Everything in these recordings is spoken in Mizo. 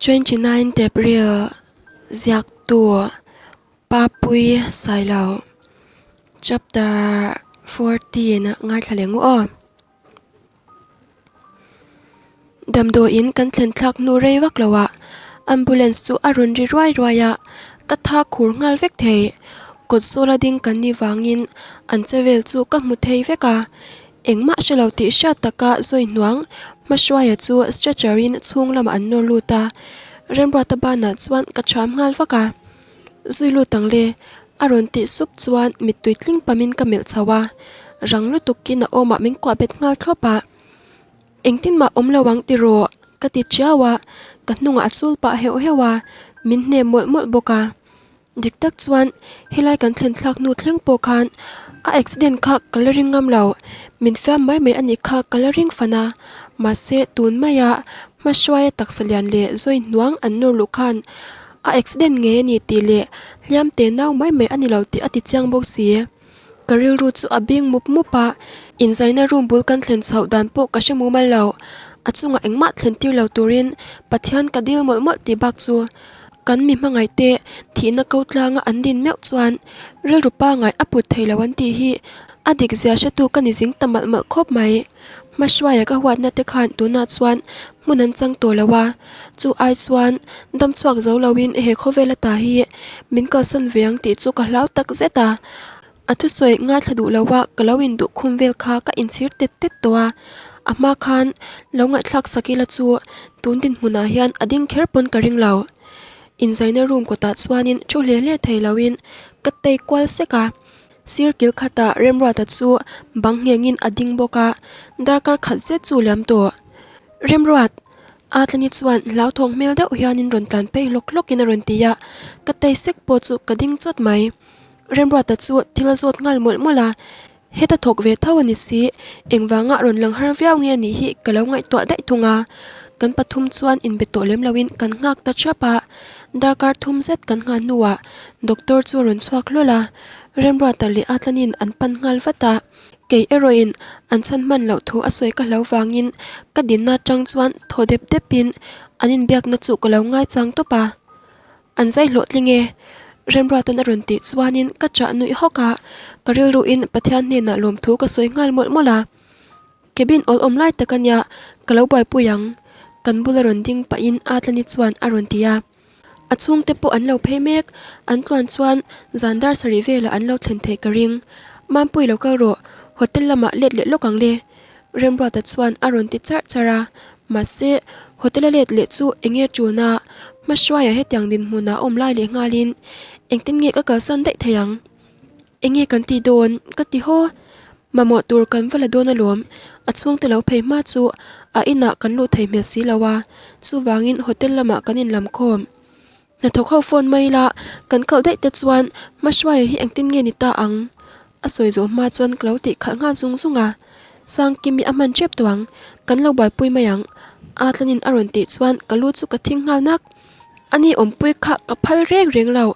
29 April ziaktu Papui Sailo Chapter 14 ngaithla leh ngu aw. Damdawiin kan thlen thlak hnu rei vak lo ah ambulance chu a rawn ri ruai ruai a, ka tha khur nghal vek thei. Kawt zawl a ding kan nih vangin an che vel chu ka hmu thei vek a. Engmah hre lo tih hriat taka zawi hnuang hmahruaia chu stretcher in chhung lamah an nawr lut a, Remruata banah chuan ka ṭham nghal vak a, Zui lut ang le a rawn tih sup chuan mittui tling pamin ka melh chho a, rang lutukin a awmah min kuah bet nghal thlawp a, Engtin mah awm lo ang tiraw ka ti ṭiau a, ka hnungah a chul pah heuh heuh a, min hnem mawlh mawlh bawk a. Dik tak chuan helai kan thlen thlak hnu thleng pawh khan a accident kha ka la ring ngam lo, min fiam mai mai a nih kha ka la ring fan a, mahse tun maia hmahruaia taksa lian leh zawi hnuang an nawr luh khan a accident ngei a ni tih leh hliam te nau mai mai a ni lo tih a ti chiang bawk si. Ka rilru chu a bing mup mup a, inzaina room bul kan thlen chhoh dan pawh ka hre mumal lo, a chungah engmah thlen tir lo turin Pathian ka dil mawlh mawlh tih bak chu Kan mi hmangaihte thihna ko tlanga an din meuh chuan rilru pangai a put thei lo an tih hi a dik zia hretu ka ni zing ta malh malh khawp mai. Hmahruaia ka huatna te khan tunah chuan hmun an chang tawh lo a, chu ai chuan dam chhuak zo loin he khawvel ata hi min kalsan ve ang tih chu ka hlau tak zet a. A thusawi ngaithla duh lo a ka lo induh khum vel kha ka inchhir tet tet tawh a, a hma khan lo ngaihthlak sak ila chu tun dinhmunah hian a ding kher pawn ka ring lo. Inzaina room kawtah chuanin thu hle hle thei loin ka tei kual sek a, sir kil khatah Remruata chu bang nghengin a ding bawk a, darkar khat zet chu liam tawh. Remruat! Atlani chuan hlauthawng hmel deuh hianin rawn tlan phei hlawk hlawkin a rawn ti a, ka tei sek pawh chu ka ding chawt mai. Remruata chu thil a zawt nghal mawlh mawlh a, heta thawk ve tho a ni si, engvanga rawn lang har viau nge anih hi ka lo ngaihtuah daih thung a. Kan pathum chuan inbe tawh lem loin kan nghak ta thap a, darkar thum zet kan nghah hnuah doctor chu a rawn chhuak hlawl a, Remruata leh Atlanin an pan nghal vat a, kei erawhin an chhan hman loh thu a sawi ka hlo vangin ka dinna atang chuan thaw dep depin an inbiakna chu ka lo ngaichang tawp a. An zai hlawhtling e. Remruatan a rawn tih chuanin ka chah nuih hawk a, ka rilruin Pathian hnenah lawmthu ka sawi nghal mawlh mawlh a. Cabin awl awm lai tak ania, ka lo buaipui ang. Kan bula rawn ding pahin Atlani chuan a rawn ti a. A chhungte pawh an lo phei mek, an tluan chuan zan dar sarih velah an lo thlen theih ka ring. Mampui lo kal rawh, hotel lamah let leh lawk ang le. Remruata chuan a rawn ti charh charh a, mahse hotel a let leh chu eng nge tulna hmahruaia hetiang dinhmunah awm lai leh nghalin engtin nge ka kalsan daih thei ang? Eng nge kan tih dawn? Ka ti haw. Mamawh tur kan va la dawn alawm, a chhungte lo phei hma chu a inah kan luh thei hmel si lo a, chuvangin hotel lamah kan inlam khawm. Hnathawk ho phone mai ila kan kalh daih te chuan hmahruaia hi engtin nge ni ta ang? A sawi zawh hma chuan ka lo tih khalh nghal zung zung a, Sangkimi a hman tep tawh ang, kan lo buaipui mai ang Atlanin a rawn tih chuan ka lu chu ka thing nghal nak. Ani awmpui kha ka phal reng reng lo,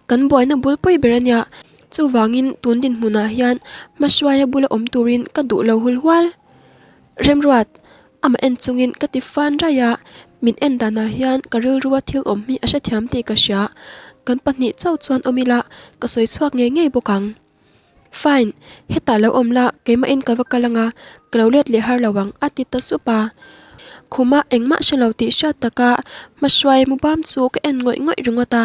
kan buaina bulpui ber ania, chuvangin tun dinhmunah hian hmahruaia bula awm turin ka duh lo hul hual. Remruat, Amah en chungin ka ti fan raih a, min en danah hian ka rilrua thil awm hi a hrethiam tih ka hria. Kan pahnih chauh chuan awm ila, ka sawi chhuak ngei ngei bawk ang. Fine, hetah lo awm la, keimahin ka va kal anga, ka lo let leh har lo ang, a ti ta sup a. Khuma engmah hre lo tih hriat taka hmahruai mubam chu ka en ngawih ngawih ringawt a.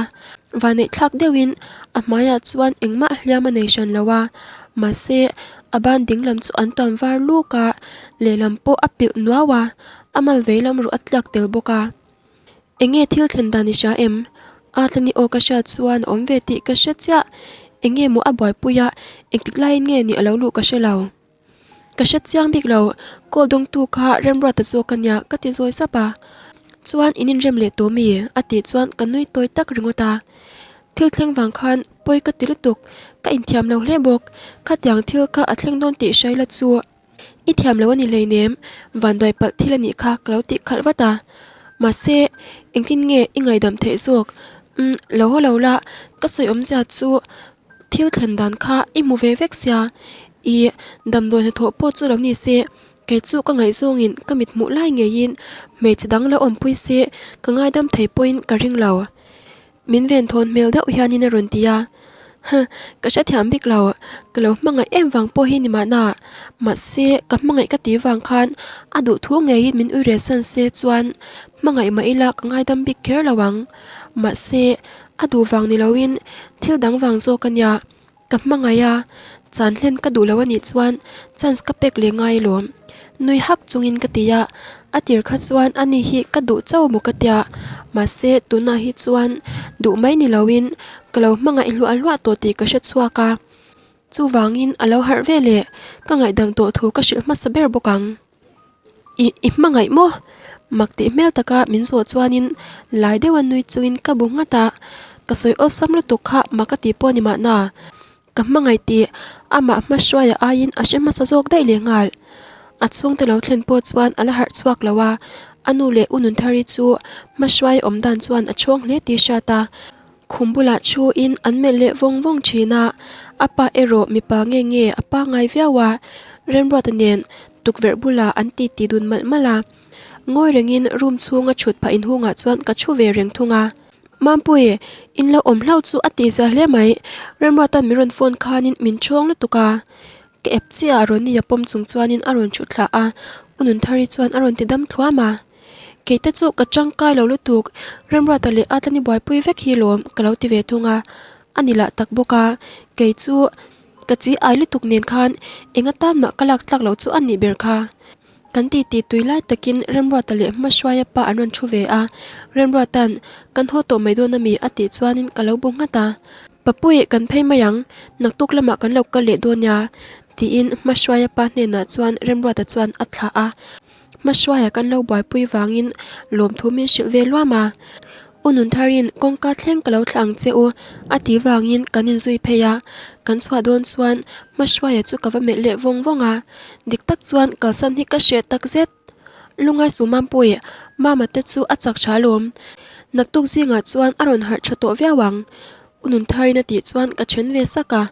Vaneihthlak deuhin a hmaiah chuan engmah hliam a nei hran lo a, mahse a ban dinglam chu an tuam var luk a, lehlam pawh a pilh nuau a, a mal veilam ruh a tliak tel bawk a. Enge thil thlen dan i hria em? A tlani aw ka hriat chuan a awm ve tih ka hre chiah. Enge maw a buaipui a, engtik laiin nge ni a lo luh ka hre lo. Ka hre chiang bik lo, call dawngtu kha Remruata zawk a nia ka ti zawi sap a. Chuan in inrem leh tawh mi? A tih chuan ka nui tawi tak ringawt a. Thil thleng vang khan pawi ka ti lutuk, ka inthiam lo hle bawk. Khatiang thil kha a thleng dawn tih hraila chu i thiam lo a ni hleinem, vanduai palh thil a nih kha ka lo tih khalh vat a. Mahse, engtin nge i ngaidam theih zawk? Umm, lo haw lo la, ka sawi awmzia chu thil thlen dan kha i hmu ve vek sia, i damdawi hnathawh pawh chu lo ni se. Kei chu ka ngaihzawngin ka mit hmuh lai ngeiin hmeichhe dang lo awmpui se ka ngaidam thei pawhin ka ring lo. Min venthawn hmel deuh hianin a rawn ti a, Huh, ka hrethiam bik lo, ka lo hmangaih em vang pawh hi ni mahna, mahse ka hmangaih ka tih vang khan a duh thu ngeiin min ui reh san se chuan hmangaih mah ila ka ngaidam bik kher lo ang, mahse a duh vang ni loin thil dang vang zawk a nia. Ka hmangaih a, chan hlen ka duh lo a nih chuan chance ka pek leh ngai alawm. Nui hak chungin ka ti a, a tir kha chuan ani hi ka duh chauh maw ka tia, mahse tunah hi chuan duh mai ni loin ka lo hmangaih hluah hluah tawh tih ka hre chhuak a, chuvangin a lo harh ve leh ka ngaihdam tawh thu ka hrilh hmasa ber bawk ang. I i hmangaih maw? Mak tih hmel taka min zawh chuanin lai deuha nui chungin ka bu nghat a, ka sawi awlsam lutuk kha mak a tih pawh ni mahna. Ka hmangaih tih amah hmahruaia aiin a hre hmasa zawk daih leh nghal. A chhungte lo thlen pawh chuan a la harh chhuak lo a, a nu leh u Nunthari chu hmahruaia awm dan chuan a chhawng hle tih hriat a. Khum bulah thuin an melh leh vawng vawng thin a, a pa erawh mipa nge nge a pangngai viau a, Remruata nen tukverh bulah an ti ti dun malh malh a. Ngawi rengin room chhunga thut phah inhungah chuan ka thu ve reng thung a. Mampui, in lo awm hlauh chu a tihzia hle mai, Remruata'n min rawn phone khanin min chhawng lutuk a. Ka ep chiah a Ronnie-a pawm chung chuanin a rawn thut thlah a, U Nunthari chuan a rawn ti dam thluam a. Keite chu ka tangkai lo lutuk, Remruata leh Atlani buaipui vek hi lawm ka lo ti ve thung a, a ni lah tak bawk a, kei chu ka chi ai lutuk nen khan eng atan mah ka lak tlak loh chu a nih ber kha. Kan titi tui lai takin Remruata leh Hmahruaia pa an rawn thu ve a, Remruata'n kan haw tawh mai dawn ami a tih chuanin ka lo bu nghat a. Papuii kan phei mai ang, naktuk lamah kan lo kal leh dawn nia tiin Hmahruaia pa hnenah chuan Remruata chuan a thlah a. Hmahruaia kan lo buaipui vangin lawmthu min hrilh ve luam a, U Nuntharin kawngka thleng ka lo thlah ang che u a tih vangin kan inzui phei a, kan chhuah dawn chuan Hmahruaia chu ka va melh leh vawng vawng a, dik tak chuan kalsan hi ka hreh tak zet. Lungai su Mampui, Mama te chu a chak tha alawm, naktuk zingah chuan a rawn harh tha tawh viau ang U Nuntharin a tih chuan ka then ve sak a,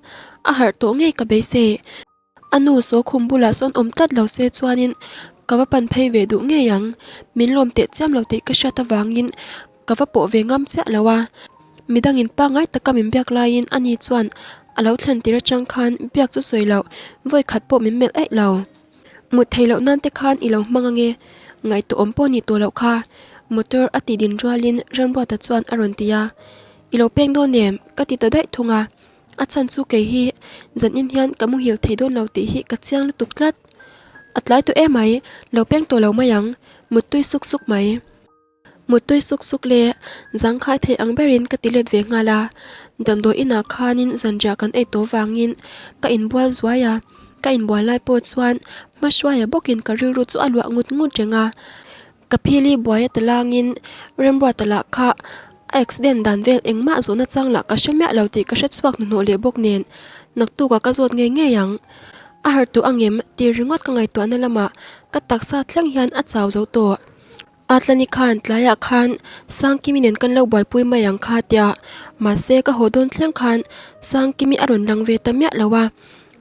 a harh tawh ngei ka beisei. A nu saw khum bulah sawn awm tlat lo se chuanin ka va pan phei ve duh ngei ang. Min lawm teh chiam lo tih ka hriat avangin ka va pawh ve ngam chiah lo a. Midangin pangngai taka min biak laiin ani chuan a lo thlen tir atang khan biak chu sawi loh vawi khat pawh min melh eih lo. Mut theih loh nan te khan i lo hmang ange, ngaihtuah awm pawh ni tawh loh kha motor a tih din rualin Ramruata chuan a rawn ti a. I lo peng dawn em? ka ti ta daih thung a. A chhan chu kei hi zanin hian ka muhil thei dawn lo tih hi ka chiang lutuk tlat. A tlai tawh em mai, lo peng tawh lo mai ang, muttui suk suk mai. Muttui suk suk le, zangkhai thei ang berin ka ti let ve nghal a. Damdawi inah khanin zanriah kan ei tawh vangin ka inbual zuai a, ka inbual lai pawh chuan hmahruaia bawkin ka rilru chu a luah ngut ngut reng a. Ka phili buai a ta langin Remruata lah kha a accident dan vel engmah zawhna chang lah ka hre miah lo tih ka hre chhuak hnuhnawh leh bawk nen naktukah ka zawt ngei ngei ang. A harh tawh angem tih ringawt ka ngaihtuahna lamah ka taksa thleng hian a chau zo tawh. Atlani khan tlaiah khan Sangkimi nen kan lo buaipui mai ang kha tia mahse ka haw dawn thleng khan Sangkimi a rawn lang ve ta miah lo a.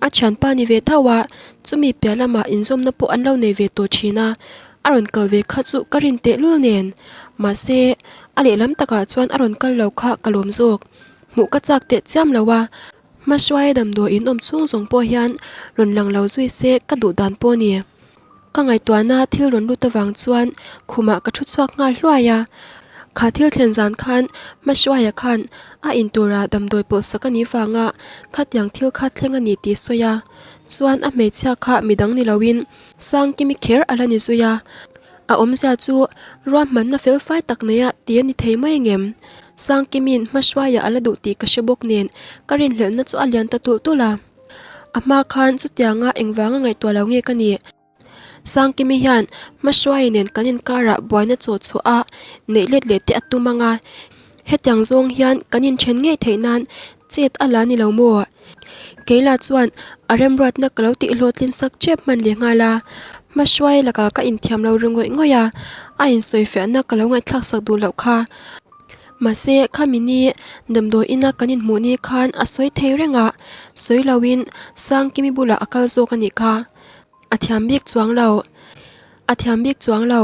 A thianpa ni ve tho a, chumi piah lamah inzawmna pawh an lo nei ve tawh thin a, a rawn kal ve kha chu ka rin tehlul nen. Mahse, a lehlam takah chuan a rawn kal lo kha ka lawm zawk. Hmuh ka chak teh chiam lo a, hmahruaia damdawi in awm chhung zawng pawh hian rawn lang lo zui se ka duh dan pawh a ni. Ka ngaihtuahna thil rawn lut avang chuan khumah ka thu chhuak nghal hluai a. Kha thil thlen zan khan Hmahruaia khan a in tura damdawi pawlh sak a nih vanga khatiang thil kha thleng a ni tih sawi a. Chuan a hmeichhia kha midang ni loin Sangkimi kher a la ni zui a. A awmzia chu ruahmanna fel fai tak neia ti a ni thei mai ngem. Sangkimi'n Hmahruaia a la duh tih ka hre bawk nen ka rinhlelhna chu a lian ta tulh tulh a. A hma khan chutianga engvanga ngaihtuah lo nge ka nih? Sangkimi hian Hmahruaia nen kan inkarah buaina chaw chhuah a neih let leh te a tum ang a, hetiang zawng hian kan inthen ngei theih nan chet a la ni lo maw? Keila chuan a remruatna ka lo tihhlawhtlin sak tep hman leh nghal a, Hmahruaia lakah ka inthiam lo ri ngawih ngawih a, a insawifiahna ka lo ngaihthlak sak duh loh kha. Mahse, khami ni damdawi ina kan inhmuh ni khan a sawi thei reng a, sawi loin Sangkimi bulah a kal zawk a nih kha. A thiam bik chuang lo. A thiam bik chuang lo.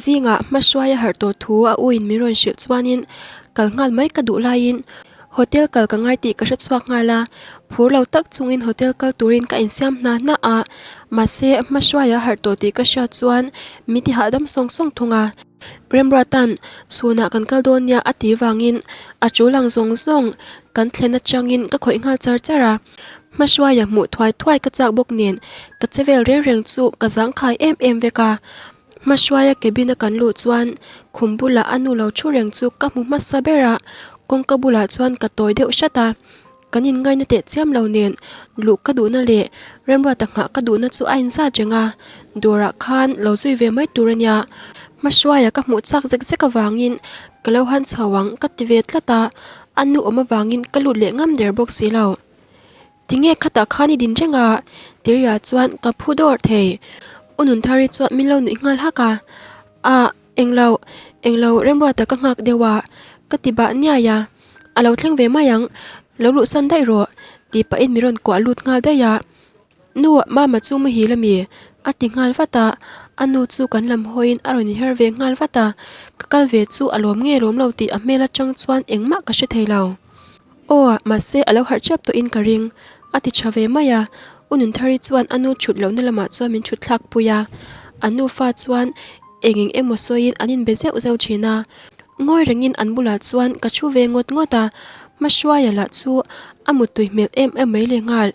Zingah hma hruai a harh tawh thu a u in min rawn hrilh chuanin kal nghal mai ka duh laiin hotel kal ka ngai tih ka hre chhuak nghal a, phur lo tak chungin hotel kal turin ka insiam hna hna a, mahse hma hruai a harh tawh tih ka hriat chuan min ti hahdam sawng sawng thung a. Remruata'n chhunah kan kal dawn nia a ti vangin a tul ang zawng zawng kan thlen atangin ka khawih nghal char char a, hma hruaia hmuh thuai thuai ka chak bawk nen ka che vel reng reng chu ka zangkhai em em vek a. Hma hruaia cabin a kan luh chuan khum bulah a nu lo thu reng chu ka hmu hmasa ber a, kawngka bulah chuan ka tawi deuh hrat a. Kan inngaina teh chiam lo nen luh ka duhna leh Remruata nghah ka duhna chu a inzat reng a, dawrah khan lo zui ve mai tur a nia. Hmahruaia ka hmuh chak zek zek avangin ka lo han chho ang ka ti ve tlat a, a nu awm avangin ka lut leh ngam der bawk si lo. Tinge khatah khan i din reng a? Tiria chuan ka phu dawr thei. U Nunthari chuan min lo nuih nghal hak a, Ah. Englo, englo Remruata ka nghak deuh a, ka ti bah niai a, a lo thleng ve mai ang, lo luhsan daih rawh tih pahin min rawn kuah lut nghal daih a, Nu, Mama chu muhil ami? a ti nghal vat a, a nu chu kan lam hawiin a rawn inher ve nghal vat a, ka kal ve chu a lawm nge lawm lo tih a hmel atang chuan engmah ka hre thei lo. Aw, mahse a lo harh tep tawhin ka ring, a ti tha ve mai a, U Nunthari chuan a nu thut lohna lamah chuan min thut thlak pui a, a nufa chuan eng eng emaw sawiin an inbe zeuh zeuh thin a, ngawi rengin an bulah chuan ka thu ve ngawt ngawt a, Hmahruaia lah chu a muttui hmel em em mai leh nghal,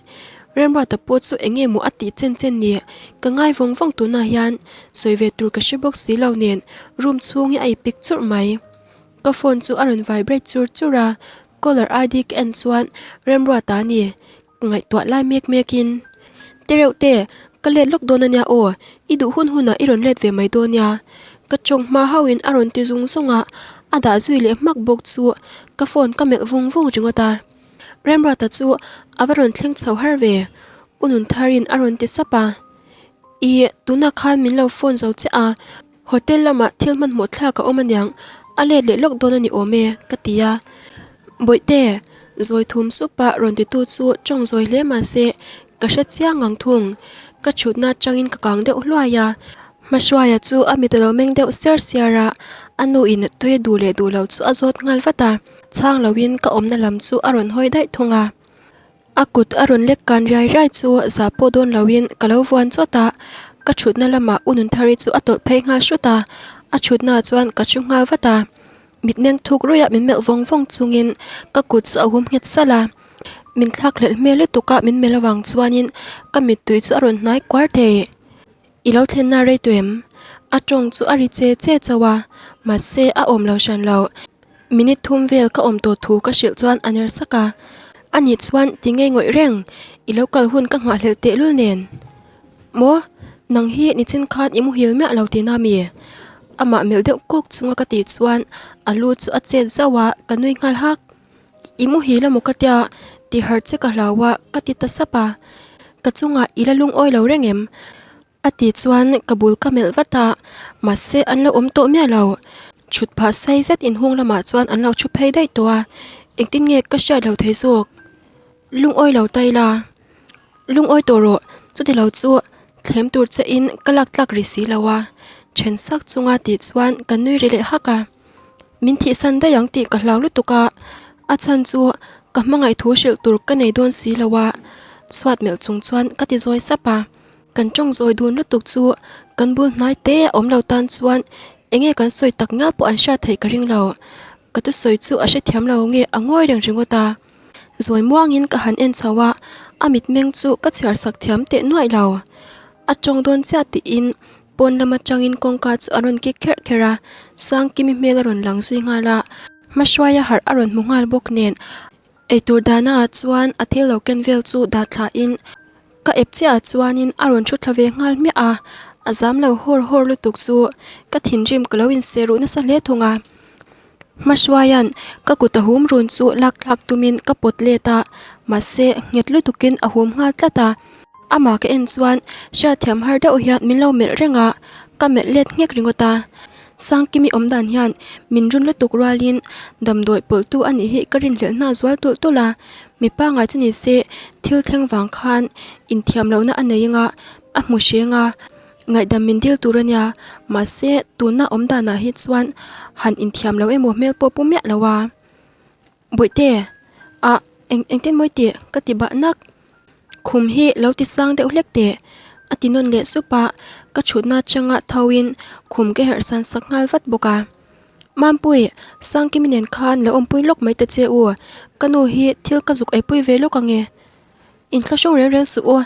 Remruata pawh chu eng nge maw a tih chen chen ni, ka ngai vawng vawng tunah hian sawi ve tur ka hre bawk si lo nen room chhung hi a ipik churh mai. Ka phone chu a rawn vibrate chur chur a, caller ID ka en chuan Remruata a ni, ngaihtuah lai mek mek in. Tereuh te, ka let lawk dawn ania aw, i duh hun hunah i rawn let ve mai dawn nia. Ka tawng hma hauhin a rawn ti zung zung a, a dah zui leh hmak bawk chu ka phone ka melh vung vung ringawt a. Remruata chu a va rawn thleng chho har ve, U Nuntharin a rawn ti sap a. Ih, tunah khan min lo phone zo chiah a. Hotel lamah thil hmanhmawh thlak a awm aniang, a let leh lawk dawn a ni awm e, ka ti a. Bawihte, zawi thum sup a rawn titu chu tawng zawi hle mah se ka hre chiang ang thung. Ka thutna atangin ka kang deuh hluai a, Hmahruaia chu a mit a lo meng deuh siar siar a, a nu in tui a duh leh duh lo chu a zawt nghal vat a, chhang loin ka awmna lam chu a rawn hawi daih thung a. A kut a rawn lek kan riai riai chu zah pawh dawn loin ka lo vuan chawt a, ka thutna lamah U Nunthari chu a tawlh phei nghal hrut a, a thutnaah chuan ka thu nghal vat a, mitmeng thuk ruiah min melh vawng vawng chungin ka kut chu a hum nghet salh a, min thlak hlelh hmel lutuk a min melh avang chuanin ka mittui chu a rawn hnai kuar thei. I lo thlenna rei tawh em? A tawng chu a ri che che chauh a, mahse a awm lo hran lo. Minute thum vel ka awm tawh thu ka hrilh chuan a ner sak a. Ani chuan ti ngei ngawih reng, i lo kal hun ka nghahhlelh tehlul nen. Maw? Nang hi nichin khan i muhil miah lo tihna mi? Amah melh deuh kawk chunga ka tih chuan a lu chu a chet zauh a, ka nui nghal hak. I muhil amaw ka tia, ti harh che ka hlau a, ka ti ta sap a. Ka chungah i la lungawi lo reng em? A ti chuan ka bul ka melh vat a, mahse an lo awm tawh miah lo. Chhut phah sei zet inhung lamah chuan an lo thu phei daih tawh a, engtin nge ka hriat lo thei zawk? Lungawi lo ta ila. Lungawi tawh rawh, chuti lo chu thlem tur che in ka lak tlak rih si lo a, then sak chunga tih chuan ka nui ri leh hak a. Min thihsan daih ang tih ka hlau lutuk a, a chhan chu ka hmangaih thu hrilh tur ka nei dawn si lo a, chhuat melh chung chuan ka ti zawi sap a. Kan tawng zawi dun lutuk chu kan bul hnai te a awm lo tan chuan enge kan sawi tak ngial pawh an hriat theih ka ring lo. Ka thusawi chu a hrethiam lo nge a ngawi reng ringawt a. Zawi muangin ka han en chho a, a mitmeng chu ka chhiar sak thiam teh nuaih lo. A tawng dawn chiah tiin pawn lam atangin kawngka chu a rawn kik kherh kherh a, Sangkimi hmel a rawn lang zui nghal a, Hmahruaia harh a rawn hmu nghal bawk nen Eitur dahna ah chuan a thil lo ken vel chu dah thla in ka ep chiah ah chuanin a rawn thu thla ve nghal hmiah a, a zam lo hawr hawr lutuk chu ka thinrim ka lo inseh ruh nasa hle thung a. Hmahruaia'n ka kut a hum run chu lak thlak tumin ka pawt let a, mahse nghet lutukin a hum nghal tlat a. Amah ka en chuan hriatthiam har deuh hian min lo melh reng a, ka melh let nghek ringawt a. Sangkimi awm dan hian min run lutuk rualin damdawi pawlhtu a nih hi ka rinhlelh hna zual tulh tulh a, mi pangngai chu ni se thil thleng vang khan inthiam lohna a nei anga. A hmu hreng a, ngaihdam min dil tur a nia, mahse tuna awm danah hi chuan han inthiam lo emaw hmel pawh pu miah lo a. Bawihte, ah eng engtin mawi tih ka ti bah nak. Khum hi lo ti sang deuh hlek teh a ti nawn leh sup a, ka thutna atanga tho in khum ka herh san sak nghal vat bawk a. Mampui, Sangkimi nen khan lo awmpui lawk mai ta che u, ka nu hi thil ka zuk eipui ve lawk ange. Inthlahrung reng reng suh u,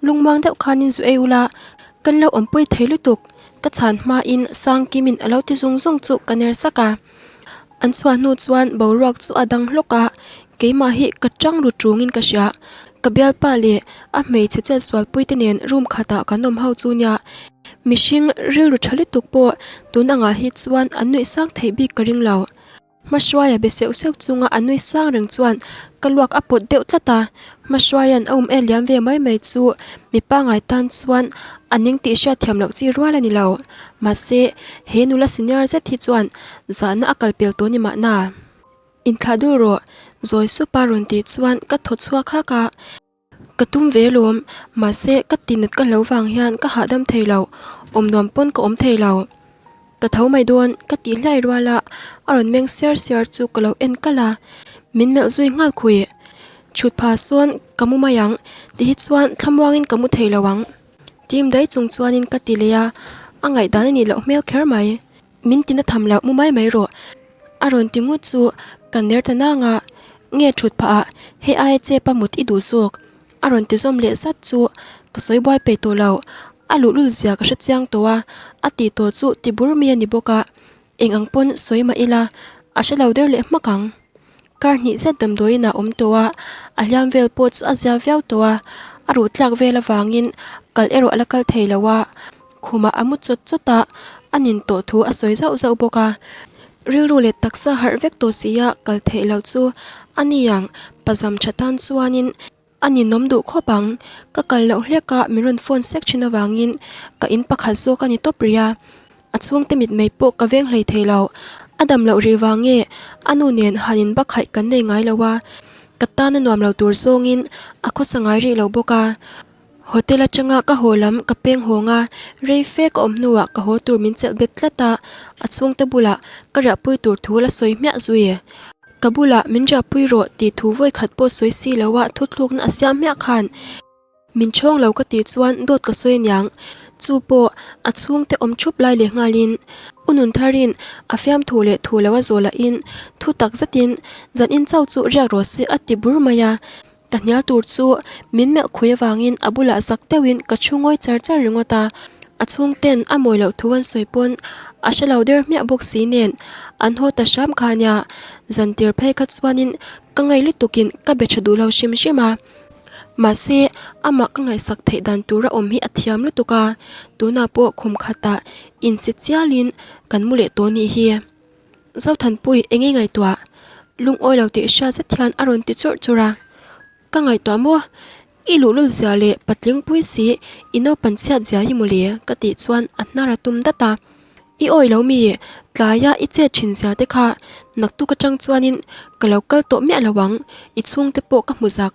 lungmuang deuh khanin zu ei ula, kan lo awmpui thei lutuk, ka chhan hmain Sangkimin a lo ti zung zung chu ka ner sak a. An chhuah hnu chuan boruak chu a dang hlawk a, keimah hi ka tang ru tungin ka hria. Ka bialpa leh a hmeichhe chetsualpui te nen room khatah kan awm ho chu nia, mihring rilru tha lutuk pawh tun angah hi chuan an nuih sang theih bik ka ring lo. Hmahruaia be seuh seuh chunga a nui sang reng chuan ka luak a pawt deuh tlat a, Hmahruaia'n a um el liam ve mai mai chu mi pangngai tan chuan a ning tih hriat thiam loh chi rual a ni lo. Mahse, he nula senior zet hi chuan zahna a kal pel tawh ni mahna. Inthlah dul rawh, zawi supa rawn tih chuan ka thaw chhuak hak a. Ka tum ve lawm, mahse ka tinat ka hlo vang hian ka hahdam thei lo, awm nuam pawn ka awm thei lo. Ka tho mai dawn ka tih hlai rual a, a rawn meng siar siar chu ka lo en kalh a, min melh zui nghal khui. Chhut pha sawn ka mu mai ang, ti hi chuan thlamuangin ka mu thei lo ang. Tim daih chung chuanin ka ti leh a, a ngaihdan a nih loh hmel kher mai. Min tina tham loh mu mai mai rawh a rawn ti ngut chu ka ner ta nang a, nge thut phah ah hei aia chep a mut i duh zawk a rawn ti zawm leh zat chu ka sawi buai peih tawh lo, a luhlul zia ka hre chiang tawh a, a tih tawh chu ti bur mi a ni bawk a, eng ang pawn sawi mah ila a hre lo der leh hmak ang. Kar hnih zet damdawiin ah awm tawh a, a hliam vel pawh chu a zia viau tawh a, a ruh tlak vel avangin kal erawh a la kal thei lo a. Khumah a mu chawt chawt a, a nin tawh thu a sawi zauh zauh bawk a. Rilru leh taksa harh vek tawh si a kal theih loh chu a ni ang, pazam tha tan chuanin a ninawm duh khawp ang. Ka kal loh hlek a, min rawn phone sek thin avangin ka in pakhat zawk a ni tawp rih a. A chhungte mitmei pawh ka veng hlei thei lo. A dam loh rih vang nge a nu nen han in bakhaih kan nei ngai lo a, ka tan a nuam lo tur zawngin a khawsa ngai rih lo bawk a. Hotel atanga ka haw lam ka peng hawng a, rei fe ka awm hnuah ka haw tur min chelh bet tlat a, a chhungte bulah ka riahpui tur thu la sawi hmiah zui. Ka bulah min riahpui rawh tih thu vawi khat pawh sawi si lo a thuthlukna a siam hmiah khan min chhawng lo ka tih chuan dawt ka sawi aniang. Chu pawh a chhungte awm thup lai leh nghalin U Nuntharin a fiamthu leh thu lo a zawh lahin thu tak zetin zan in chau chu riak rawh se a ti bur mai a. Ka hnial tur chu min melh khui avangin a bulah zak deuhin ka thu ngawi char char ringawt a, a chhungten a mawi loh thu an sawi pawn a hre lo der hmiah bawk si nen an haw ta hram kha ania, zan tir phei kha chuanin ka ngaih lutukin ka be tha duh lo hrim hrim a, mahse amah ka ngaihsak theih dan tura awm hi a thiam lutuk a, tunah pawh khum khatah insi chialin kan mu leh tawh nih hi. Zothanpui eng nge ngaihtuah? Lungawi lo tih hriat zet hian a rawn ti churh churh a. Ka ngaihtuah maw? I luhlul zia leh patling pui si i naupan chhiat zia hi mawle ka tih chuan a hnar a tum dat a. I awi lo mi? Tlaia i chet thin zia te kha naktuk atang chuanin ka lo kal tawh miah lo ang, i chhungte pawh ka hmu zak.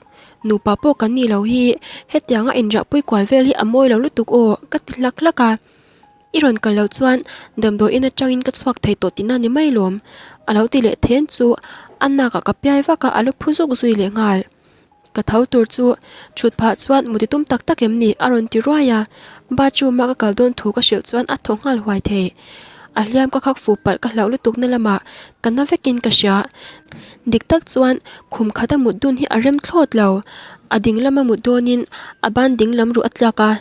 Nupa pawh kan ni lo hi hetianga inriahpui kual vel hi a mawi lo lutuk aw ka ti hlak hlak a. I rawn kal loh chuan damdawiin atangin ka chhuak thei tawh tihna ni mai lawm. A lo ti leh then chu a nakah ka piai vak a, a lu phu zuk zui leh nghal. Ka tho tur chu thut phah chuan muti tum tak tak em ni? a rawn ti ruai a, bathroom a ka kal dawn thu ka hrilh chuan a thaw nghal huai thei. A hliam ka khak fuh palh ka hlauh lutuk na lamah ka na vekin ka hria. Dik tak chuan khum khata mut dun hi a rem thlawt lo. A ding lama mut dawnin a ban ding lam ruh a tlak a,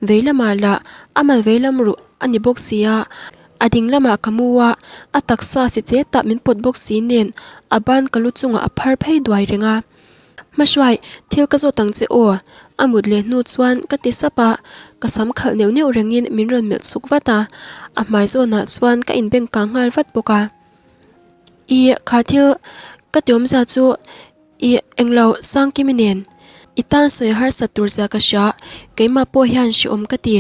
vei lamah lah A mal vei lam ruh a ni bawk si a, a ding lamah ka mu a, a taksa si che tah min pawt bawk si nen a ban ka lu chungah a phar phei duai reng a. Hmahruai, thil ka zawt ang che aw, a mut leh hnu chuan ka ti sap a, ka sam khalh neuh neuh rengin min rawn melh chhuk vat a, a hmai zawnah chuan ka inbeng kang nghal vat bawk a. Ih, kha thil ka ti awmzia chu. I englo Sangkimi nen i tan sawi harsat tur zia ka hria, keimah pawh hian hrehawm ka ti.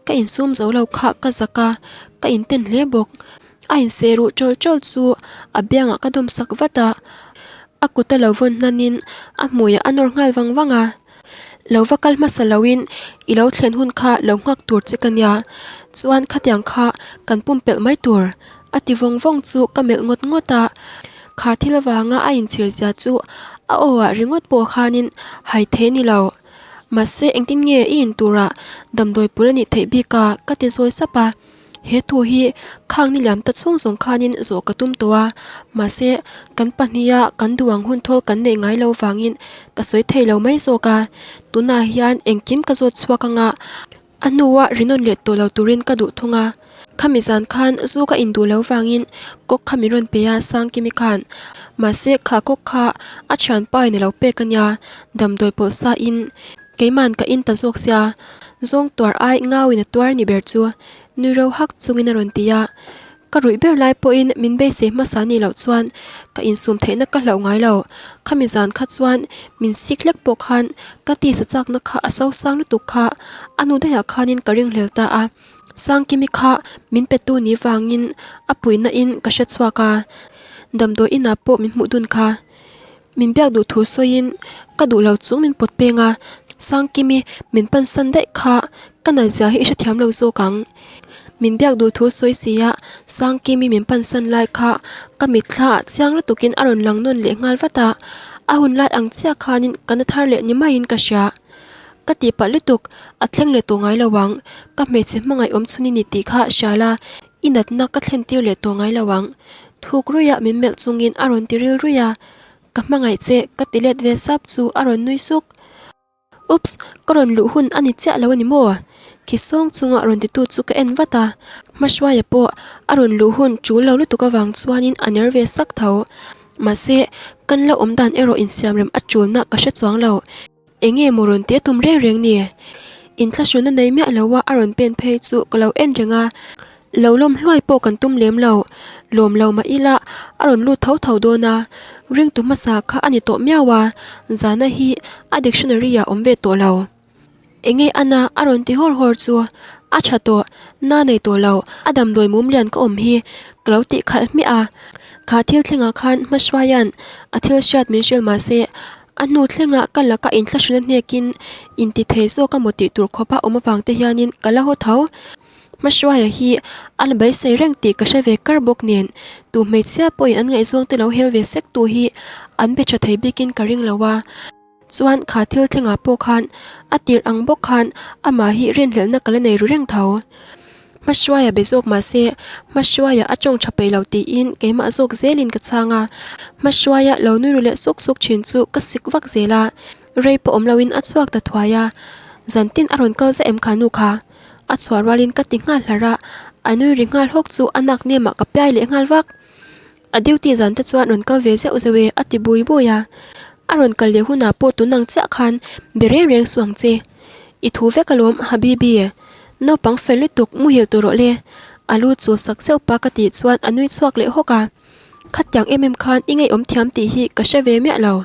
Ka insum zo lo kha ka zak a, ka inten hle bawk. A inseh ruh ṭawlh ṭawlh chu a biangah ka dawm sak vat a, a kut a lo vawn hnanin a hmuiah a nawr nghal vang vang a. Lo va kal hmasa loin i lo thlen hun kha lo nghak tur che ka nia, chuan khatiang kha kan pumpelh mai tur a ti vawng vawng chu ka melh ngawt ngawt a, kha thil avanga a inchhir zia chu a aw ah ringawt pawh khanin hai thei ni lo. Mahse engtin nge i in turah damdawi pul a nih theih bik a ka ti zawi sap a, he thu hi khang ni liam ta chhung zawng khanin zawh ka tum tawh a, mahse kan pahniha kan duh ang hun thawl kan neih ngai lo vangin ka sawi thei lo mai zawk a, tunah hian engkim ka zawt chhuak anga A hnua rinawn leh tawh lo turin ka duh thung a, khami zan khan zu ka induh lo vangin kawk kha min rawn pe a Sangkimi khan. Mahse kha kawk kha a thianpa in a lo pek a nia, damdawi pawlh sa in keiman ka in ta zawk sia, zawng tuar ai ngauin a tuar ni ber chu nui ro hak chungin a rawn ti a. Ka ruih ber lai pawhin min beisei hmasa nih loh chuan ka insum theihna ka hlauh ngai lo. Khami zan kha chuan min sik hlek pawh khan ka tisa chakna kha a so sang lutuk kha a hnu daihah khanin ka ringhlel ta a. Sangkimi kha min petu ni vangin a puihna in ka hre chhuak a, damdawi inah pawh min hmuh dun kha. Min biak duh thu sawiin ka duh lo chung min pawt peng a, Sangkimi min pansan daih kha ka nalzia hi i hrethiam lo zawk ang. Min biak duh thu sawi si a, Sangkimi min pansan lai kha ka mitthla ah chiang lutukin a rawn lang nawn leh nghal vat a, a hun lai ang chiah khanin ka na thar leh ni maiin ka hria. Ka tihpalh lutuk, a thleng leh tawh ngai lo ang, ka hmeichhe hmangaih awm chhun i ni tih kha hria la, I natna ka thlen tir leh tawh ngai lo ang. Thuk ruih a min melh chungin a rawn ti ril ruih a. Ka hmangaih che ka ti let ve sap chu a rawn nui suk. Oops! Ka rawn luh hun a ni chiah lo a ni maw? Khi sawng chunga rawn titu chu ka en vat a. Hmahruaia pawh a rawn luh hun tul lo lutuk avang chuanin a ner ve sak tho. Mahse, kan la awm dan erawh insiamrem a tulna ka hre chuang lo. Enge maw rawn tih a tum reng reng ni? Inthlahruna nei miah lo a a rawn pen phei chu ka lo en reng a, lo lawm hluai pawh kan tum lem lo. Lawm lo mah ila a rawn lut tho tho dawn a, ringtu hmasa kha a ni tawh miau a, zana hi a dictionary ah awm ve tawh lo. Enge ana a rawn ti hawr hawr chu a tha tawh, na nei tawh lo, a damdawi mum lian ka awm hi ka lo tih khalh hmiah a. Kha thil thlengah khan Hmahruaia'n a thil hriat min hrilh mah se A hnu thlengah ka laka inthlahruna hnekin inti thei zawk a maw tih tur khawpa awm avang te hianin ka la haw tho. Hmahruaia hi a la beisei reng tih ka hre ve kar bawk nen tu hmeichhia pawhin an ngaihzawng te lo hel ve sek tu hi an be tha thei bikin ka ring lo a. Chuan kha thil thlengah pawh khan a tirh ang bawk khan amah hi rinhlelhna ka la nei ru reng tho. Hmahruaia be zawk mah se, Hmahruaia a tawng tha peih lo tiin keimah zawk zelin ka chhang a. Hmahruaia lo nui ru leh suk suk thin chu ka sik vak zel a, rei pawh awm loin a chhuak ta thuai a. Zan tin a rawn kal zah em kha nu kha? A chhuah rualin ka ti nghal hlar a, a nui ri nghal hawk chu a nak nemah ka piai leh nghal vak. A duty zan te chuan rawn kal ve zeuh zeuh e a ti bui bui a. A rawn kal leh hunah pawh tun ang chiah khan be reng reng suh ang che. I thu vek alawm Habibi. Naupang fel lutuk muhil tur rawh le. A lu chul sak zeuh pa ka tih chuan a nui chhuak leh hawk a. Khatiang em em khan i ngeiawm thiam tih hi ka hre ve miah lo.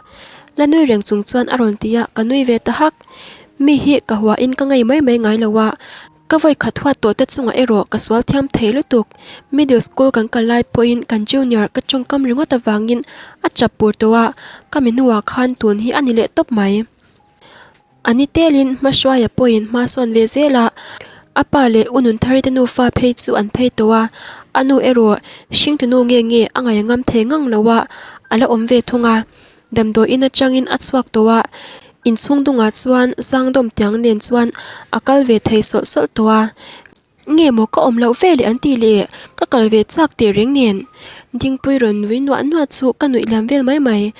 La nui reng chung chuan a rawn ti a ka nui ve ta hak. Mi hi ka hua in ka ngei mai mai ngai lo a. Ka vawi khat huat tawh te chungah erawh ka sual thiam thei lutuk. Middle school kan kal lai pawhin kan junior ka tawngkam ringawt avangin a chap pur tawh a, ka mi hnuah khan tun hi a ni leh tawp mai. A ni telin Hmahruaia pawhin hma sawn ve zel a, a pa leh u Nunthari te nufa phei chu an phei tawh a, a nu erawh hringtunu nge nge a ngaih ngam thei ngang lo a, a la awm ve thung a. Damdawi in atangin a chhuak tawh a, inchhung dungah chuan zangdawm tiang nen chuan a kal ve thei sawlh sawlh tawh a. Nge maw ka awm loh ve leh an tih leh ka kal ve chak teh reng nen Dingpui rawn nui nuah nuah chu ka nuih liam vel mai mai.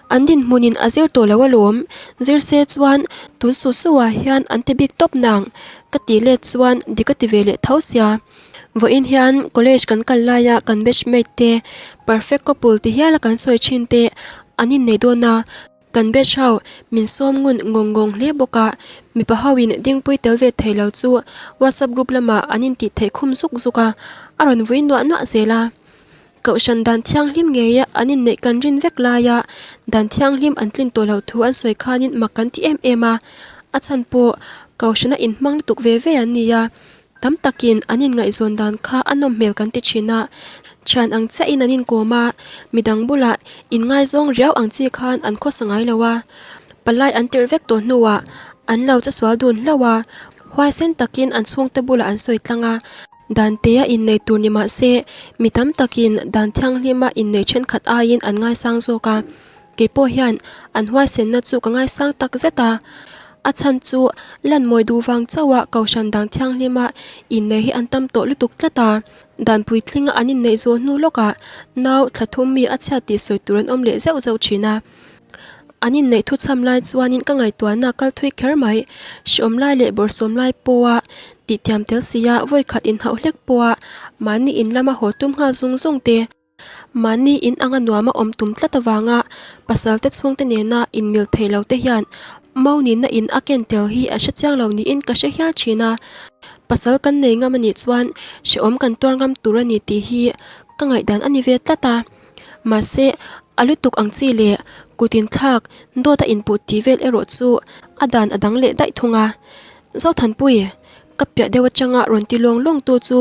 An dinhmunin a zir tawh lo alawm, zir se chuan tun suh suhah hian an ti bik tawp nang ka tih let chuan dik a ti ve leh tho sia. Vawiin hian college kan kal laia kan batch mate te perfect couple ti hiala kan sawi thin te an innei dawn a, kan batch ho min sawm ngun ngawng ngawng hle bawk a, mipa ho in dingpui tel ve thei lo chu whatsapp group lamah an intih theih khum zuk zuk a, a rawn vui nuah nuah zel a. Kohhran dan thianghlim ngeia an inneih kan rin vek laia dan thianghlim an tlin tawh loh thu an sawi khanin mak kan ti em em a, a chhan pawh Kohhrana inhmang lutuk ve ve an ni a. Tam takin an inngaihzawn dan kha a nawm hmel kan ti thin a, thian ang chiahin an inkawm a, midang bulah inngaizawng riau ang chi khan an khawsa ngai lo a. Palai an tirh vek tawh hnuah. An lo che sual dun hlauh a, huaisen takin an chhungte bulah an sawi tlang a. Dan tea innei tur ni mah se, mi tam takin dan thianghlima innei thenkhat aiin an ngaisang zawk a. Kei pawh hian an huaisenna chu ka ngaisang tak zet a. A chhan chu lan mawi duh vang chauha kohhran dan thianghlima innei hi an tam tawh lutuk tlat a. Dan puitlinga an inneih zawh hnu lawkah nau thla thum mi a chhiat tih sawi tur an awm leh zeuh zeuh thin a. An inneih thuchham lai chuanin ka ngaihtuahna kal thui kher mai. Hriawm lai leh bawrhsawm lai pawha tihtiam tel sia vawikhat inhauh hlek pawha mahni in lama haw tum nghal zung zung te, mahni in anga nuama awm tum tlat avanga pasal te chhungte nena inmil thei lo te hian Maunina in a ken tel hi an hre chiang lo niin ka hre hial thin a. Pasal kan nei ngam anih chuan hrehawm kan tuar ngam tur a ni tih hi ka ngaihdan a ni ve tlat a. Mahse, a lutuk ang chi leh kut inthlak dawt a inpuh tih vel erawh chu a dan a dang leh daih thung a. Zothanpui, ka piah deuh atanga rawn ti lawng lawng tu chu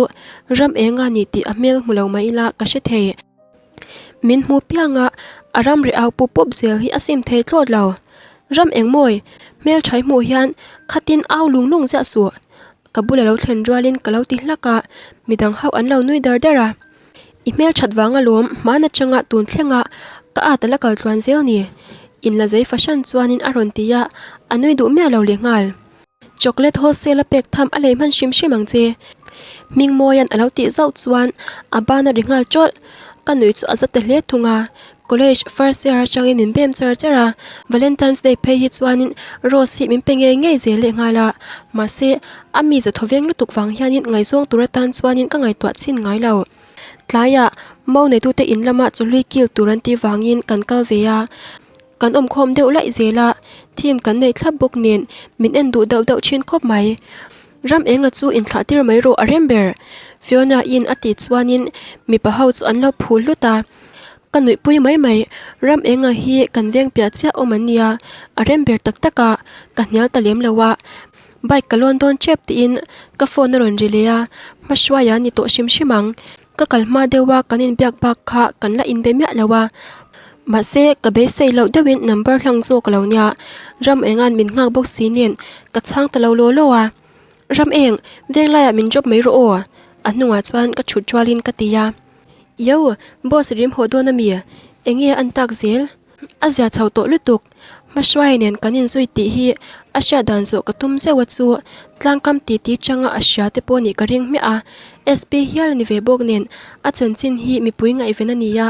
ram eng a ni tih a hmel hmu lo mai ila ka hre thei. Min hmu piang a, a ram reh au pup pup zel hi a sim thei thlawt lo. Ram eng mawi, hmeltha i hmuh hian khatin au lung lung ziah suh. Ka bula lo thlen rualin ka lo ti hlak a, midang ho an lo nui dar dar a. I hmelthat vang alawm hman atanga tun thlenga ka at a la kal tluan zel ni. Inla zei fahran chuanin a rawn ti a, a nui duh miah lo lehnghal. Chocolate wholesale a pek tham a lei hman hrim hrim ang che. Hmingmawia'n a lo tih zauh chuan a ban a ri nghal tawlh. Ka nuih chu a za ta hle thung a. College first year atangin min bem char char a, Valentine's Day phei hi chuanin rose hi min pe ngei ngei zel leh nghal a. Mahse, a mi za thawveng lutuk vang hianin ngaihzawng tur atan chuanin ka ngaihtuah chhin ngai lo. Tlaiah mo neitute in lama chawhlui kil tur an tih vangin kan kal ve a. Kan awmkhawm deuh laih zel a, theme kan neih thlap bawk nen min en duh deuh deuh thin khawp mai. Ram enga chu inthlah tir mai rawh a rem ber. Fiona in a tih chuanin mipa ho chu an lo phu hlut a. Ka nuihpui mai mai, ram enga hi kan veng piah chiah awm an nia, a rem ber tak tak a, ka hnial ta lem lo a. Bike ka lawn dawn tep tiin ka phone a rawn ri leh a, hmahruaia ni tawh hrim hrim ang. Ka kal hma deuh a kan inbiak bak kha kan la inbe miah lo a, mahse ka beisei loh deuhin number hlang zawk a lo nia, ram enga'n min nghak bawk si nen ka chhang ta lo law law a, Ram eng, veng laiah min drop mai rawh aw, a hnungah chuan ka thut rualin ka ti a, Yo, boss rim haw dawn ami? Enge an tak zel? A zia chho tawh lutuk. Hmahruai nen kan inzui tih hi a hriat dan zawh ka tum zeuh a chu tlangkam titi changa a hria te pawh nih ka ring hmiah a. SP hial a ni ve bawk nen a chanchin hi mipui ngaihven a ni a.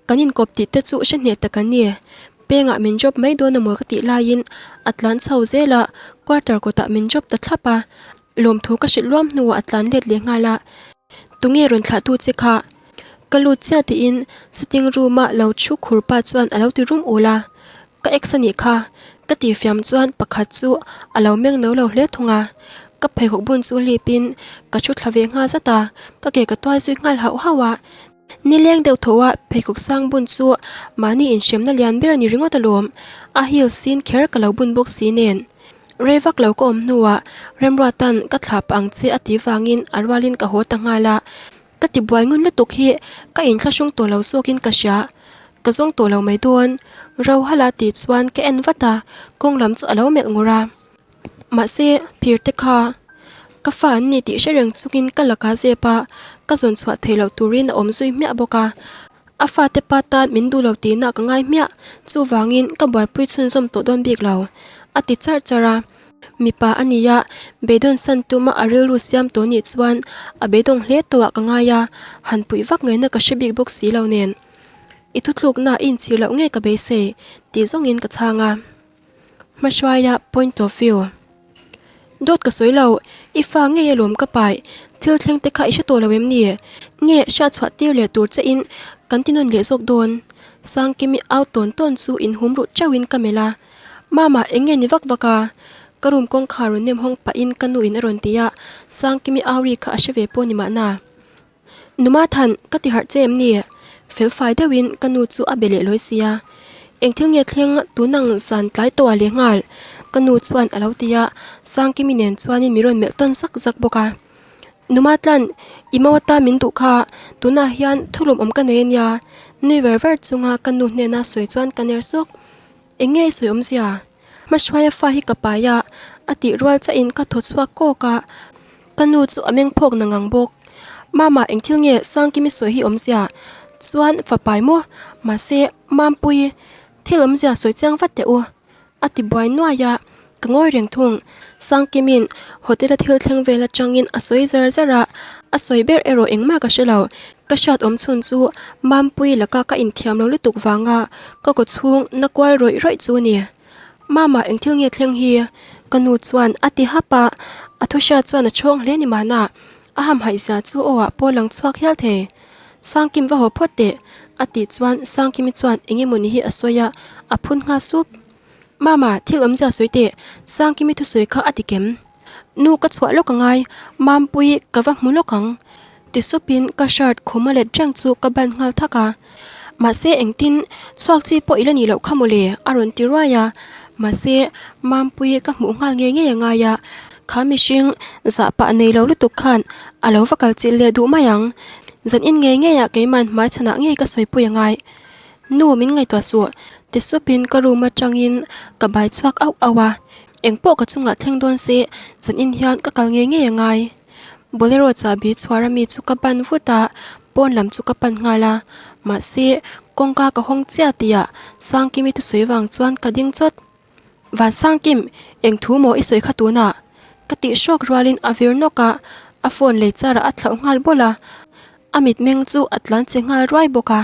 Kan inkawp tih te chu hre hneh tak an ni. Pengah min drop mai dawn amaw ka tih laiin a tlan chho zel a, quarter kawtah min drop ta thlap a. Lawmthu ka hrilh luam hnuah a tlan let leh nghal a. Tunge rawn thlah tu che kha? Ka lut chiah tiin sitting room a lo thu khur pa chuan a lo ti rum ul a, ka ex a nih kha ka tih fiam chuan pakhat chu a lo meng no lo hle thung a, ka pheikhawk bun chu hlip in ka thu thla ve nghal zat a, ka ke ka tuai zui nghal hauh hauh a, nileng deuh thaw a pheikhawk sang bun chu mahni inhremna lian ber a ni ringawt alawm, a heel sin kher ka lo bun bawk si nen. Rei vak lo ka awm hnuah Remruata'n ka thlah pah ang che a tih vangin a rualin ka haw ta nghal a, ka ti buai ngun lutuk hi ka inthlahrung tawh lo zawkin ka hria, ka zawng tawh lo mai dawn. Rohala tih chuan ka en vat a, kawng lam chu a lo melh ngur a. Mahse, phir te kha ka fa an ni tih hre reng chungin ka lakah zep a, ka zawn chhuah theih loh turin a awm zui hmiah bawk a. A fate pa tan min duh lo tihna ka ngai hmiah, chuvangin ka buaipui chhunzawm tawh dawn bik lo, a ti charh charh a. Mipa a nia, beidawn san tuma a rilru siam tawh nih chuan a beidawng hle tawhah ka ngai a, han puih vak ngaihna ka hre bik bawk si lo nen. I thuthlukna i inchhir loh ngei ka beisei, tih zawngin ka chhang a. Hmahruaia point of view. Dawt ka sawi lo, i fa ngei alawm ka pai, thil thleng te kha i hre tawh lo em ni? Nge hriat chhuah tir leh tur che in kan ti nawn leh zawk dawn? Sangkimi au tawn tawn chu in hum ruh teuh in ka melh a, Mama eng nge ni vak vak a? Ka room kawngkhar rawn nem hawng pah in ka nu in a rawn ti a, Sangkimi au ri kha a hre ve pawh ni mahna. Numa than, ka ti harh che em ni? Felfai deuhin ka nu chu a be leh lawi sia. Eng thil nge thleng tunang zan tlai tawh ah leh nghal? Ka nu chuan a lo ti a, Sangkimi nen chuanin mi rawn melh tawn zak zak bawk a. Numa tlan, i mau ata min duh kha, tunah hian thulawm awm ka nei a nia. Nui ver ver chunga ka nu hnena sawi chuan ka ner sawk. Eng nge i sawi awmzia? Hmahruaia fa hi ka pai a, a tih rual chiah in ka thaw chhuak kawk a, ka nu chu a meng phawk na ngang bawk. Mama engthil nge Sangkimi sawi hi awmzia? Chuan fa pai maw? Mahse Mampui, thil awmzia sawi chiang vat teh u. A ti buai nuai a, ka ngawi reng thung. Sangkimin hotel a thil thleng vel atangin a sawi zar zar a, a sawi ber erawh engmah ka hre lo. Ka hriat awm chhun chu Mampui laka ka inthiam lo lutuk vanga ka kaw chhung na kual rawih rawih chu ni. Mama engthil nge thleng hi? Ka nu chuan a ti hap a, a thu hriat chuan a chhawng hle ni mahna a hamhaih zia chu aw ah pawh lang chhuak hial thei. Sangkim va haw phawt teh, a tih chuan Sangkimi chuan eng emawni hi a sawi a, a phun nghal sup. Mama, thil awmzia sawi teh, Sangkimi thusawi kha a ti kem. Nu ka chhuah lawk angai, Mampui ka va hmu lawk ang. Ti supin ka shirt khum a let reng chu ka ban nghal thak a. Mahse engtin, chhuak chi pawh i la nih loh kha mawle, a rawn ti ruai a. Mahse, Mampui ka hmuh nghal ngei ngei angai a, kha mihring zah pah nei lo lutuk khan a lo va kal chilh leh duh mai ang. Zan in ngei ngei ah keiman hmai chhanah ngei ka sawipui angai. Nu min ngaihtuah suh, ti supin ka room atangin ka bai chhuak auh auh a. Engpawh ka chungah thleng dawn se, zan in hian ka kal ngei ngei angai. Bolero chahbi chhuar ami chu ka ban vut a, pawn lam chu ka pan nghal a. Mahse, kawngka ka hawng chiah tihah Sangkimi thusawi vang chuan ka ding chawt. Van Sangkim, eng thu maw i sawi kha tunah? Ka tih hrawk rualin a vir nawk a, a phone lei charah a thlauh nghal bawlh a, a mitmeng chu a tlan che nghal ruai bawk a.